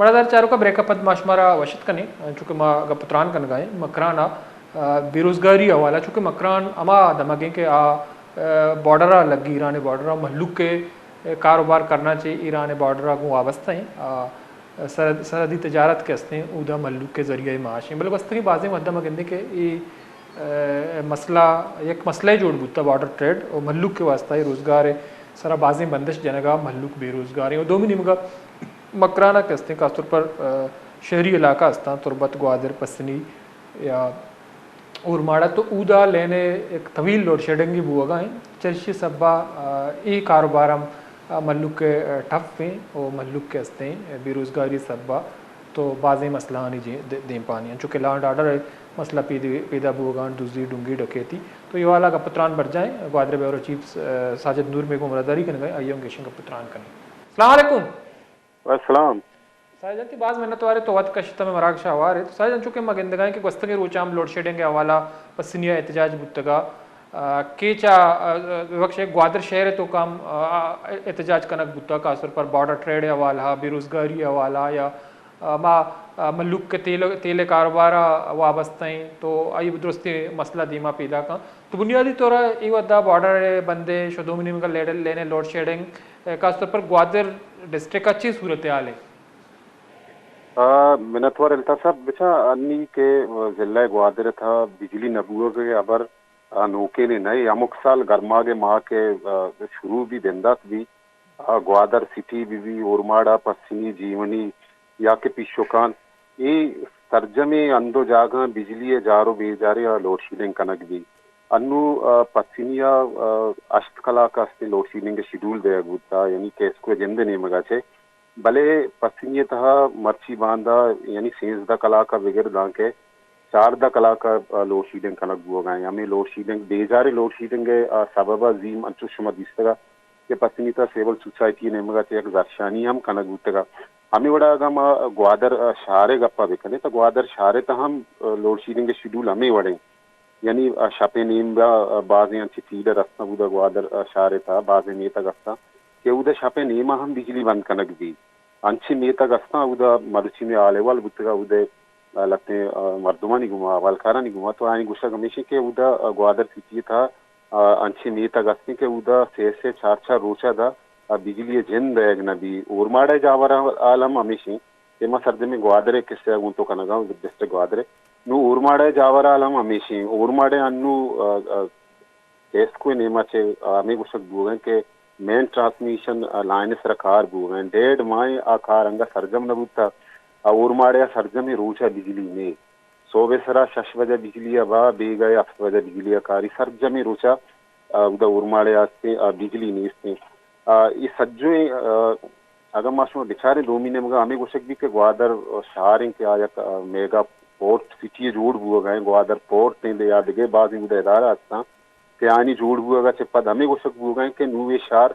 مڑادار چاروکاں، بریک ءَ پد ما شمارا وش اتک کنیں، چونکہ ما گپ ءُ تران کنگ ءَ ایں مکران ءَ، آ، بے روزگاری ءِ حوالہ، چونکہ مکران ہما دمگ ایں کہ آ، آ، بارڈر ءَ لگی، ایران ءِ بارڈر ءَ، مہلوک ءِ کاروبار کرنا چہ ایران ءِ بارڈر ءَ گوں وابستہ ایں۔ آ، سرحد-، سرحدی تجارت کہ استیں، اودا مہلوک ءِ ذریعہ معاش ایں۔ بلے گوستگیں بازیں وھداں ما گندیں کہ اے، آ، مسئلہ، یک مسئلہ جوڑ بوتا بارڈر ٹریڈ ءُ مہلوک ءِ واسطہ اے روزگار ءِ سرا بازیں بندش جنگ ءَ، مہلوک بے روزگار ایں۔ ءُ دومی نیمگ ءَ مکران ءَ کہ استیں، خاص طور پر، آ، شہری علاقہ استاں، تربت، گوادر، پسنی یا اورماڑہ، تو اودا لین ءَ یک طویل لوڈ شیڈنگے بوگ ءَ ایں۔ چرشی سبب ءَ، آ، اے کاروبار ہم، آ، مہلوک ءِ، آ، ٹف ایں ءُ مہلوک کہ استیں، آ، بے روزگاری سبب ءَ تو بازیں مسئلہانی جے-، دے-، دیمپانی ایں۔ چونکہ لا اینڈ آرڈر ءِ مسئلہ پیدے-، پیدا بوگ ءَ ایں، دزی، ڈنگی، ڈکیتی۔ تو اے حوالہ ءَ گپ ءُ تران برجاہ ایں۔ گوادر ءِ بیورو چیف، آ، ساجد نور مئے گوں مڑاداری کنگ ءَ ایں، آئی ءَ ہم گیشیں گپ ءُ تران کنیں۔ السلام علیکم۔ وعلیکم السلام۔ ساجد جان، تئی باز منت وار ایں، تو وت کشت ءُ مئے مراگش ءَ ہوار ئے۔ تو ساجد جان، چونکہ ما گندگ ءَ ایں کہ گوستگیں روچاں ہم لوڈ شیڈنگ ءِ حوالہ پسنی ءَ احتجاج بوتگ ءَ، آ، کیچ ءَ، آ، ببخش ئے، گوادر شہر ءِ توکا ہم، آ، احتجاج کنگ بوتگ، خاص طور پر بارڈر ٹریڈ ءِ حوالہ ءَ، بے روزگاری ءِ حوالہ ءَ یا، آ، ما، آ، مہلوک کہ تیل، تیل ءِ کاروبار ءَ وابستہ ایں، تو آئی ءَ درستیں مسئلہ دیما پیداک ایں۔ تو بنیادی طور ءَ اے وھد ءَ بارڈر ءِ بندش ءُ دومی نیمگ ءَ لیڈ-، لین ءِ لوڈ شیڈنگ، آ، خاص طور پر گوادر ڈسٹرکٹ ءَ چی صورتحال ایں؟ آ، منتوار الطاف صاحب، بچا انی کہ ضلع گوادر ءِ تہا بجلی نہ بوگ ءِ ہبر، آ، نوکینے نہ ایں۔ ہمک سال گرماگ ءِ ماہ کہ، آ، شروع بی، بندات بی، آ، گوادر سٹی بہ بی، اورماڑہ، پسنی، جیونی یا کہ پیشوکان، اے سرجمیں ہند ءُ جاگہاں بجلی ءِ جار ءُ بیجارے ءَ لوڈ شیڈنگ کنگ بی۔ انوں، آ، پسنی ءَ، آ، ہشت کلاک ءَ استیں لوڈ شیڈنگ ءِ شیڈول دیگ بوتا، یعنی کیسکو ءِ جند ءِ نیمگ ءَ چہ۔ بلے پسنی ءِ تہا مرچی باندا، یعنی سیزدہ کلاک ءَ بگر دانکہ چاردہ کلاک ءَ لوڈ شیڈنگ کنگ بوگ ءَ ایں۔ ہمے لوڈ شیڈنگ، بیجاریں لوڈ شیڈنگ ءِ، آ، سبب ءَ زی انچوش شما دیستگ ءَ کہ پسنی ءِ تہا سول سوسائٹی ءِ نیمگ ءَ چہ یک زھرشانی ہم کنگ بوتگ ءَ۔ ہمے وڑ ءَ اگاں ما گوادر، آ، شہر ءِ گپ ءَ بکنیں تو گوادر شہر ءِ تہا ہم، آ، لوڈ شیڈنگ ءِ شیڈول ہمے وڑ ایں۔ یعنی، آ، شپ ءِ نیم ءَ، آ، بازیں انچیں فیڈر استاں اودا گوادر، آ، شہر ءِ تہا بازیں میتگ استاں کہ اودا شپ ءِ نیم ءَ ہم بجلی بند کنگ بی۔ انچیں میتگ استاں اودا مروچی مئے حال احوال بوتگ ءَ اودے، آ، لہتیں، آ، مردمانی گوما، احوالکارانی گوما، تو آیانی گوشگ ہمیش ایں کہ اودا، آ، گوادر سٹی ءِ تہا، آ، انچیں میتگ استیں کہ اودا سے سے چار چار روچ ءَ دا، آ، بجلی ءِ جند دئیگ نہ بی۔ اورماڑہ ءِ جاور حال ہم ہمیش ایں۔ کہ ما سرجمیں گوادر ءِ کسہ ءَ گوں تو کنگ ءَ اوں، ڈسٹرکٹ گوادر ءِ۔ نوں اورماڑہ ءِ جاور حال ہم ہمیش ایں۔ اورماڑہ ءَ انوں، آ، آ، کیسکو ءِ نیم ءَ چہ، آ، ہمے گوشگ بوگ ءَ ایں کہ مین ٹرانسمیشن، آ، لائن ءِ سرا کار بوگ ءَ ایں۔ ڈیڑھ ماہ ءَ آ کار انگت سرجم نہ بوتگ۔ آ، اورماڑہ ءَ سرجمیں روچ ءَ بجلی نے۔ سہب ءِ سرا شش بجہ بجلی ءَ با، بیگہ ءَ ہفت بجہ بجلی ءَ کاری، سرجمیں روچ ءَ، آ، اودا اورماڑہ ءَ استیں، آ، بجلی نیست ایں۔ آ، اے سجویں، آ، اگاں ما شما بچاریں دومی نیمگ ءَ ہمے گوشگ بیت کہ گوادر شہر ایں کہ آ یک، آ، میگا پورٹ سٹی ءِ جوڑ بوگ ءَ ایں، گوادر پورٹ ایں یا دگہ بازیں اودا ادارہ ہستاں کہ آیانی جوڑ بوگ ءَ چہ پد ہمے گوشگ بوگ ءَ ایں کہ نوں اے شہر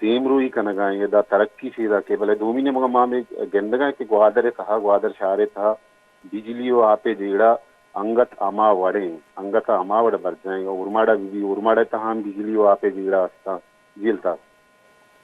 دیمروئی کنگ ءَ ایں، ادا ترقی چیداک ایں، بلے دومی نیمگ ءَ ما ہمے گندگ ءَ ایں کہ گوادر ءِ تہا، گوادر شہر ءِ تہا بجلی ءُ آپ ءِ جیڑہ انگت ہما وڑ ایں، انگت ہما وڑ برجاہ ایں۔ اورماڑہ بہ بی، اورماڑہ ءِ تہا ہم بجلی ءُ آپ ءِ جیڑہ استاں۔ جی الطاف۔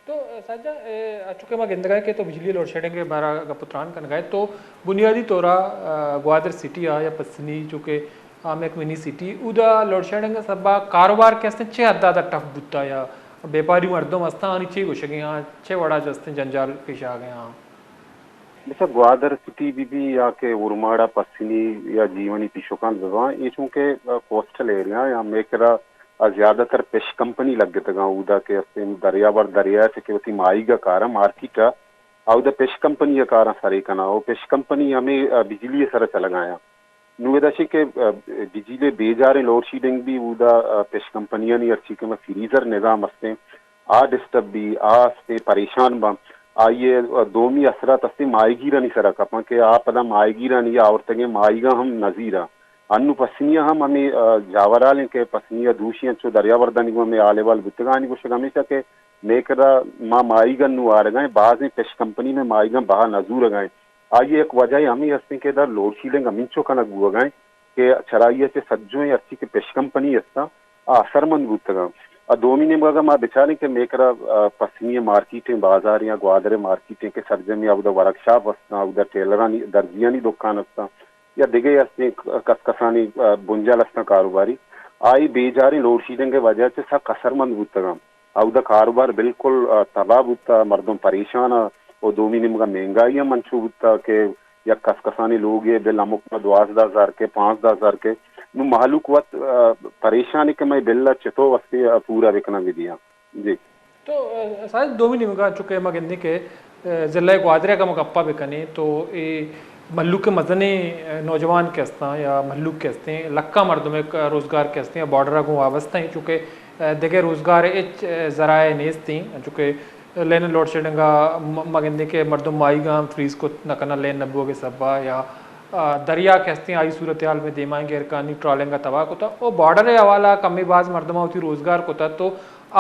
تو، آ، ساجد جان، اے، چونکہ ما گندگ ءَ ایں کہ تو بجلی ءِ لوڈ شیڈنگ ءِ بارہ ءَ گپ ءُ تران کنگ ءَ ئے، تو بنیادی طور ءَ، آ، گوادر سٹی ءَ یا پسنی، چونکہ آ ہم یک منی سٹی، اودا لوڈ شیڈنگ ءِ سبب ءَ کاروبار کہ استیں چہ حد ءَ ٹف بوتا یا بیپاری مردم استاں، آنی چے گوشگ ایں، آ چہ وڑ ءَ جستیں جنجال پیش آگ ءَ آں؟ بچا گوادر سٹی بہ بی یا کہ اورماڑہ، پسنی یا جیونی، پیشوکان بہ باں، اے چونکہ، آ، کوسٹل ایریا یا مئے کرا، آ، زیادہ تر پش کمپنی لگتگاں اودا کہ استیں دریابر دریا ءَ چہ کہ وتی ماہیگ ءَ کاراں مارکیٹ ءَ، آ اودا پش کمپنی ءَ کاراں سرے کناں ءُ پش کمپنی ہمے، آ، بجلی ءِ سرا چلگایاں۔ نوں ادا چہ کہ، آ، بجلی ءِ بیجاریں لوڈ شیڈنگ بی اودا، آ، پش کمپنیانی ہرچی کہ ما فریزر نظام استیں، آ ڈسٹرب بی، آ استیں پریشان باں۔ آئی ءِ، آ، دومی اثرات استیں ماہیگیرانی سرا کپاں کہ آ پدا ماہیگیرانی آورتگیں ماہیگاں ہم نزیراں۔ انوں پسنی ءَ ہم ہمے، آ، جاور حال ایں کہ پسنی ءَ دوشی انچو دریابردانی گوں ہمے حال احوال بوتگ۔ آنی گوشگ ہمیش ایں کہ مئے کرا ما ماہیگ انوں آرگ ءَ ایں، بازیں پش کمپنی مئے ماہیگاں بہا نہ زورگ ءَ ایں۔ آئی ءِ یک وجہ ہمے استیں کہ ادا لوڈ شیڈنگ ہمینچو کنگ بوگ ءَ ایں کہ چرائی ءَ چہ سجویں ہرچی کہ پش کمپنی استاں، آ اثرمند بوتگاں۔ ء دومی نیمگ ء ما بچاریں کہ مئے کرا، ء، پسنی ء مارکیٹیں، بازاریں یا گوادر ء مارکیٹیں کہ سرجمیں اودا ورکشاپ استاں، اودا ٹیلرانی، درزیانی دکان استاں یا دگہ استیں کسکسانی، ء، بنجل استاں کاروباری، آئی بیجاریں لوڈ شیڈنگ ء وجہ چہ سک اثرمند بوتگاں۔ اودا کاروبار بالکل، ء، تباہ بوتہ، مردم پریشان ء و دومی نیمگ ء مہنگائی ہم انچو بوتہ کہ یک کسکسانی لوگے بل ہمک ما دوازدہ ہزار کے، پانزدہ ہزار کے۔ نوں مہلوک وت، ء، پریشانی کہ مئے بل ء چتو وستی، ء، پورا بکناں بدیاں۔ جی۔ تو، ء، ساجد، دومی نیمگا چونکہ ما گندیں کہ، ء، ضلع گوادر ء اگاں ما گپا بکنیں تو اے مہلوک مزنیں، ء، نوجوان کہ استاں یا مہلوک کہ استیں، لکاں مردم ء روزگار کہ استیں یا بارڈر ء گوں وابستہ ہیں، چونکہ، ء، دگہ روزگار ء ہچ، ء، ذرائع نیست ہیں، چونکہ لین لوڈ شیڈنگ ء م-، ما گندیں کہ مردم ماہیگ ء ہم فریز کت نہ کناں لین نہ بوگ ء سبب ء یا، آ، دریا کہ ہستیں آئی صورتحال میں دیما گیر کانی ٹرالنگ ء تباہ کتا و بارڈر ء حوالہ کمی باز مردم ء وتی روزگار کتا تو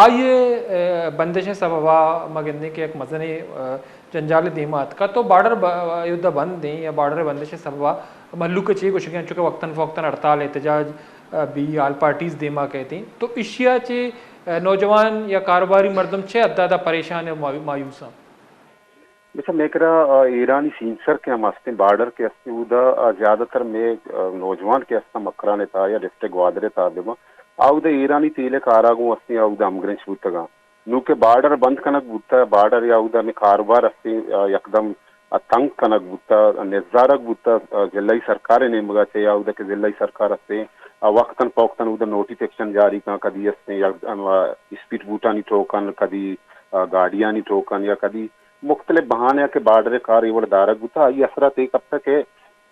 آئی ء، آ، بندش ء سبب ء ما گندیں کہ یک مزنیں، آ، جنجال دیما اتکا تو بارڈر ب-، ایودا بند ایں یا بارڈر بندش ء سبب ء مہلوک ء چے گوشگ ء انچو کہ وقتاً فوقتاً ہڑتال احتجاج، آ، بی آل پارٹیز دیما کئیت ایں تو اشی ء چے، آ، نوجوان یا کاروباری مردم چے حد ء پریشان ء مایو-، مایوس آں؟ بچا مئے کرا، آ، ایرانی سینسر کہ ہم ہستیں، بارڈر کہ ہستیں، اودا، آ، زیادہ تر مئے، آ، نوجوان کہ ہستاں مکران ء تہا یا ڈسٹرکٹ گوادر ء تہا بہ باں، آ اودا ایرانی تیل ء کارا گوں ہستیں، آ اودا ہمگرنچ بوتگاں۔ نوں کہ بارڈر بند کنگ بوتہ، بارڈر یا اودا ہمے کاروبار ہستیں، آ، یکدم، آ، تنگ کنگ بوتہ، آ، نزارگ بوتہ، آ، ضلعی سرکار ء نیمگا چہ یا اودا کہ ضلعی سرکار ہستیں، آ، وقتاً فوقتاً اودا نوٹیفکیشن جاری کن، کدی ہستیں، یک، آ، اسپیڈ بوٹانی ٹوکن، کدی، آ، گاڑیانی ٹوکن یا کدی مختلف بہانے ء کہ بارڈر ء کار اے وڑ دارگ بوتہ، آئی اثرات اے کپتہ کہ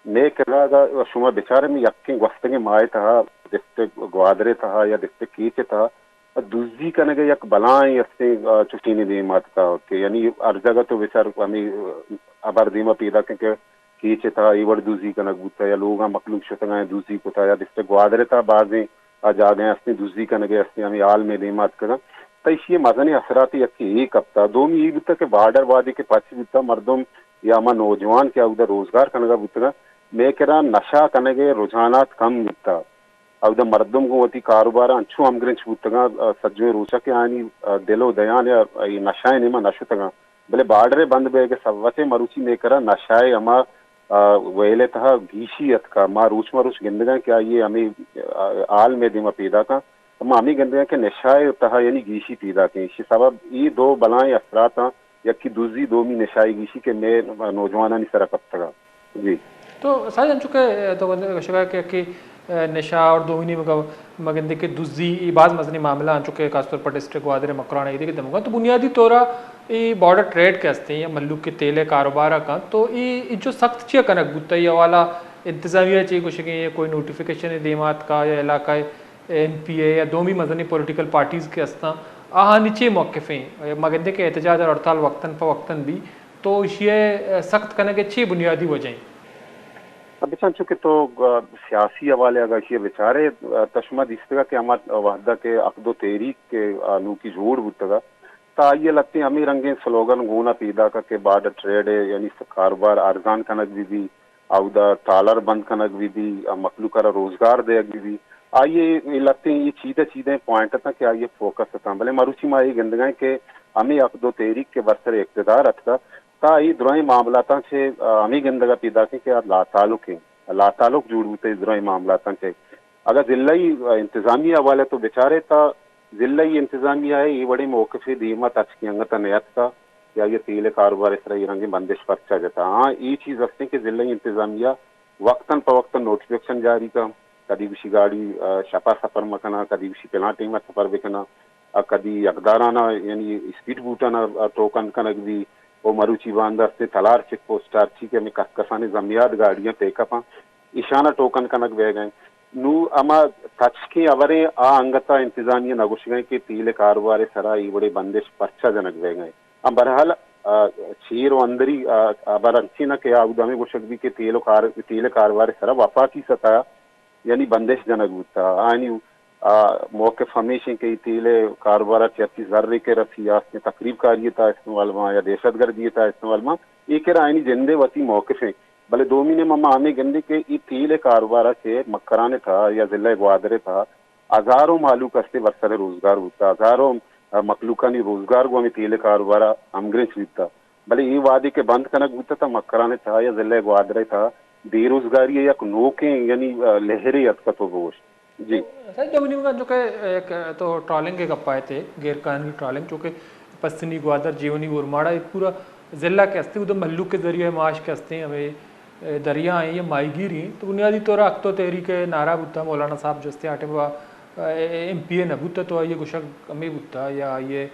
مئے کرا اگاں شما بچارے، مئے یکیں گوستگیں ماہ ء تہا ڈسٹرکٹ گوادر ء تہا یا ڈسٹرکٹ کیچ ء تہا دزی کنگ ء یک بلائیں استیں، آ، چشینے دیم آتکا کہ یعنی ہر جگہ تو بچار ہمیں، آ، ہبر دیما پیداک کہ کیچ ء تہا اے وڑ دزی کنگ بوتہ یا لوگاں مخلوق شتگاں دزی کتا یا ڈسٹرکٹ گوادر ء تہا بازیں آ جاگہ ہستیں، دزی کنگ ء ہستیں، ہمے حال مئے دیما اتکگاں۔ تہ ایشی ء مزنیں اثرات یکے اے کپتا۔ دومی اے بوتا کہ بارڈر وہدے کہ پچ بوتا، مردم یا ہما نوجوان کہ اودا روزگار کنگا بوتگاں، مئے کرا نشہ کنگ ء رجحانات کم بوتا۔ اودا مردم گوں وتی کاروبار انچو ہمگرنچ بوتگاں، آ، سجویں روچا کہ آنی، آ، دل و دیان یا اے نشہ ء نیما نشتگاں۔ بلے بارڈر ء بند بیگ ء سبب ء چہ مروچی مئے کرا نشہ ء ہما، آ، ویل ء تہا گیشی اتکا۔ ما روچ مروچ گندگاں کہ آئی ء ہمے، آ، حال مئے دیما پیداک آں۔ ما ہمے گندگاں کہ نشہ ء تہا یعنی گیشی پیداک ایں۔ ایشی سبب اے دو بلائیں اثرات آں، یکے دزی، دومی نشہ ء گیشی کہ مئے نوجوانانی سرا کپتگ آں۔ جی۔ تو ساجد، انچو کہ تو گندے گوشگا کہ، کہ نشہ اور دومی نیمگا ما گندے کہ دزی، اے باز مزنیں معاملہ انچو کہ خاص طور پر ڈسٹرکٹ گوادر، مکران، ایدگہ دمگاں تو بنیادی طورا اے بارڈر ٹریڈ کہ ہستیں یا ملوک کے تیل ء کاروبار ء کن تو اے انچو سخت چیا کنگ بوتا؟ اے حوالہ انتظامیہ چے گوشگیں یا کوئی نوٹیفکیشن دیما اتکا یا علاقہ ایم پی اے یا دومی مزنیں پولیٹیکل پارٹیز کہ ہستاں، آہانی چے موقف ایں؟ ما گندیں کہ احتجاج اور ہڑتال وقتاً فوقتاً بی، تو ایشی ء سخت کنگ ء چے بنیادی وجہ ایں؟ بچار چو کہ تو، آ، سیاسی حوالے اگاں ایشی ء بچارے، آ، تہ شما دیستگا کہ ہما وہدا کہ عقد و تحریک کہ، آ، نوکی جوڑ بوتگا، تہ آئی ء لہتیں ہمے رنگیں سلوگن گونا پیداک کہ بارڈر ٹریڈ ء یعنی کاروبار ارزان کنگ بہ بی، اودا ٹالر بند کنگ بہ بی، آ مخلوق ء را روزگار دیگ بہ بی۔ آئی ء اے لہتیں اے چیدہ چیدہ پوائنٹ اتاں کہ آئی ء فوکس اتاں۔ بلے مروچی ما اے گندگائیں کہ ہمے عقد و تحریک کہ برسر اقتدار اتکا، تا اے درائیں معاملاتاں چہ، آ، ہمے گندگا پیداکیں کہ آ لاتعلق ایں۔ لاتعلق جوڑ بوتہ اے درائیں معاملاتاں چہ۔ اگاں ضلعی، آ، انتظامیہ حوالہ تو بچارے تا ضلعی انتظامیہ ء اے وڑیں موقفے دیما تچکیں انگت ء نیاتکا کہ آئی ء تیل ء کاروبار ء سرا اے رنگیں بندش پرچا جتا۔ ہاں، اے چیز ہستیں کہ ضلعی انتظامیہ وقتاً پہ وقتاً نوٹیفکیشن جاری کن، کدی گوشی گاڑی، آ، شپا سفر مکناں، کدی گوشی پلاں ٹیم ء سفر بکناں، آ، کدی یکدارانا یعنی اسپیڈ بوٹانا، آ، ٹوکن کنگ بی، او مروچی باندا ہستیں تلار چیک پوسٹ ء ہرچی کہ ہمیں کس کسانیں زمیاد گاڑیاں پیک اپاں ایشانا ٹوکن کنگ بیگ ء۔ نوں ہما تچکیں ہبریں آ انگت ء انتظامیہ نہ گوشگ ء کہ تیل ء کاروبار ء سرا اے وڑیں بندش پرچا جنگ بیگ ء۔ ہاں، بہرحال، آ، چیر و اندری، آ، ہبر انچیں نہ کہ آ اود ہمے گوشگ بیت کہ تیل و کار-، تیل ء کاروبار ء سرا وفاقی سطح ء یعنی بندش جنگ بوتگ۔ آیانی، آ، موقف ہمیش انت کہ اے تیل ء کاروبار ء چہ ہرچی زرے کہ رسی آ تقریب کاری ء تہا استعمال باں یا دہشت گردی ء تہا استعمال باں، اے کرا آیانی جند ء وتی موقف انت۔ بلے دومی نیمگ ء ما ہمے گندیں کہ اے تیل ء کاروبار ء چہ مکران ء تہا یا ضلع گوادر ء تہا ہزاروں مہلوک ہستے برسر روزگار بوتا، ہزاروں، ا، مخلوقانی روزگار گوں ہمے تیل کاروبار ء ہمگرنچ بوتا۔ بلے اے وہدے کہ بند کنگ بوتا تہ مکران ء تہا یا ضلع گوادر ء تہا بے روزگاری ء یک نوکیں، یعنی، ا، لہرے اتکت و بگوش۔ جی۔ سر، دومی نیمگا انچو کہ یک تو ٹرالنگ ء گپا ایت، غیر قانونی ٹرالنگ، چونکہ پسنی، گوادر، جیونی، اورماڑا، یہ پورا ضلع کہ ہستے، ادھر مہلوک کے ذریعہ معاش کہ ہستے، ہمیں، اے، دریا ہیں، یہ ماہی گیر ہیں۔ تو بنیادی طور اکتو تحریک نعرہ بوتا، مولانا صاحب جو ہستے آٹے با، اے، اے، ایم پی اے نہ بوتا، تو یہ گوشگ ہمیں بوتا یا یہ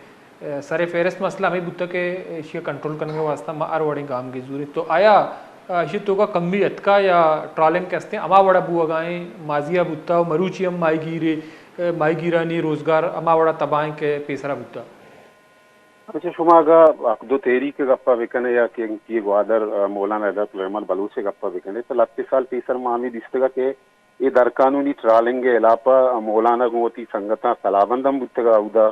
اے، سر فہرست مسئلہ ہمے بوتگ کہ ایشی ء کنٹرول کنگ ء واستہ ما ہر وڑیں گام گیج زوریں۔ تو آیا، اے، ایشی توکا کمی اتکا یا ٹرالنگ کہ استیں ہما وڑا بوگا ایں، ماضی ء بوتا و مروچی ہم ماہی گیرے، اے، ماہی گیرانی روزگار ہما وڑا تباہ ایں کہ پیسرا بوتا؟ اچھا، شما اگاں حق دو تحریک ء گپا بکنے یا کہ ایم پی اے گوادر، اے، مولانا ہدایت الرحمان بلوچ ء گپا بکنے تو لچ سال پیسر ما ہمے دیستگا کہ اے درقانونی ٹرالنگ ء ہلاپ ء مولانا گوں وتی سنگتاں سلاہ بند ہم بوتگ ء اودا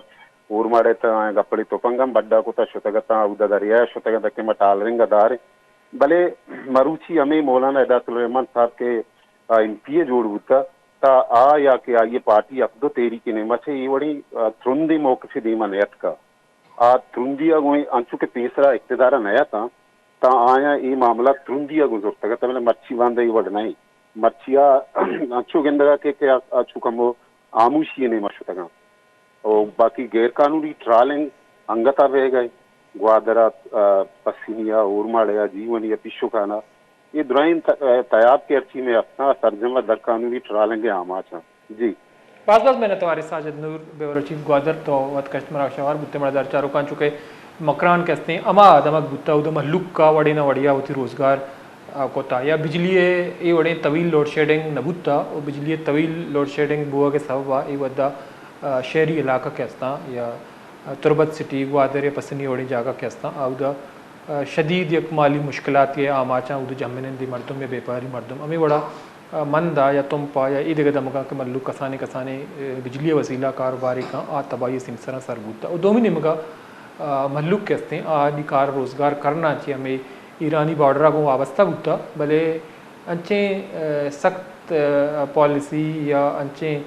اورماڑ ء تہ آیاں گپڑے تپنگ ہم بڈا کت ء شتگ اتاں، اودا دریا ء شتگ اتاں کہ ما ٹالرنگ ء دار ایں۔ بلے مروچی ہمے مولانا ہدایت الرحمان صاحب کہ آ ایم پی اے جوڑ بوتگ تہ آ یا کہ آئی ء پارٹی اپدو تحریک ء نیمگ ء چہ اے وڑیں، آ، ترندیں موقف ء دیما نیتکگ۔ آ ترندی ء گوں انچو کہ پیسرا اقتدار ء نہ اتاں، تاں آیاں اے معاملہ ترندی ء گوں زرتگ ات، بلے مرچی باندا اے وڑ نہ انت۔ مرچی ء انچو گندگ ء کہ، کہ آ، آ چو کمو آموشی ء نیما شتگ انت۔ و باقی غیر قانونی ٹرالنگ انگت ء بئیگ ء انت۔ گوادر ء، آ، پسنی ء، اورماڑے ء، جیونی ء، پیشوکان ء، اے درائیں ت-، تیاب کہ ہرچی مئے ہستاں، سرجم ء در قانونی ٹرالنگ ء آماچ انت۔ جی۔ باز باز منت وارے ساجد نور بیورچی گوادر تو وت کشت مراگش ہوار بوتے مڑدار چاروکاں چونکہ مکران کہ استیں ہما دمگ بوتا اود مہلوک کا وڑے نہ وڑیا وتی روزگار، آ، کتا یا بجلی ء اے وڑیں طویل لوڈ شیڈنگ نہ بوتا و بجلی ء طویل لوڈ شیڈنگ بوگ ء سبب ء اے ودا، آ، شہری علاقہ کہ استاں یا تربت سٹی، گوادر یا پسنی وڑیں جاگہ کہ استاں، آ اودا، آ، شدید یک مالی مشکلاتے ء آماچاں، اود جہمنندی مردم یا بیپاری مردم ہمے وڑا، آ، مند ء یا تمپ ء یا اے دگہ دمگاں کہ مھلوک کسانیں کسانیں، آ، بجلی ء وسیلہ کاروبارے کن آ تباہی ء سیمسراں سر بوت۔ و دومی نیمگا، آ، مھلوک کہ استیں آ نی کار روزگار کرنا چہ ہمے ایرانی بارڈر ء گوں وابستہ بوتا، بلے انچیں، آ، سخت، آ، پالیسی یا انچیں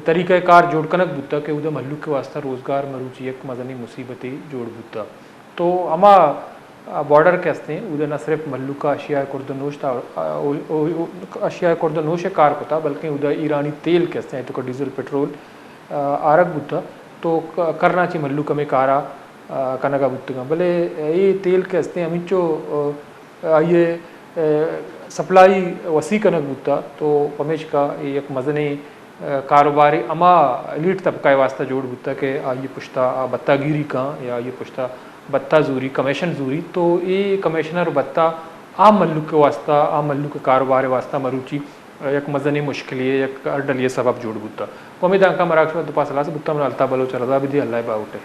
طریقہ کار جوڑ کنگ بوتگ کہ اود ء مھلوک ء واستہ روزگار مروچی یک مزنیں مصیبتے جوڑ بوتگ۔ تو ہما بارڈر کہ استیں، اود ء نہ صرف مھلوک ء اشیاء ء کرد ء نوش تا-، او-، او-، او-، اشیاء ء کرد ء نوش ء کار کتا، بلکیں اود ء ایرانی تیل کہ استیں، تو کہ ڈیزل پٹرول، آ، آرگ بوتگ، تو ک-، کرنا چہ مھلوک ہمے کار ء، آ، کنگ ء بوتگاں۔ بلے اے تیل کہ استیں، ہمینچو، آ، آئی ء، آ، سپلائی وسیع کنگ بوتگ، تو پمیشکا اے یک مزنیں، آ، کاروبارے ہما ایلیٹ طبقہ ء واستہ جوڑ بوتگ کہ آئی ء پشتا آ بھتہ گیری کن یا آئی ء پشتا بھتہ زوری، کمیشن زوری، تو اے کمیشنر بھتہ عام مھلوک ء واستہ، عام مھلوک ء کاروبار ء واستہ مروچی یک مزنیں مشکلے ء یک ہر ڈلے ء سبب جوڑ بوتگ۔ امید آں کہ مراگش ء دو پاس ہلاس بوتگ، من الطاف بلوچ ء رضا بدی، اللہ ء باہوٹ ء۔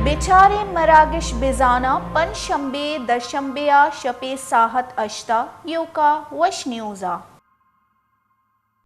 بچاریں مراگش بزاناں، پنچ شنبے، دہ شنبے ء شپے ساہت ہشت ء ایوکا وش نیوز ء۔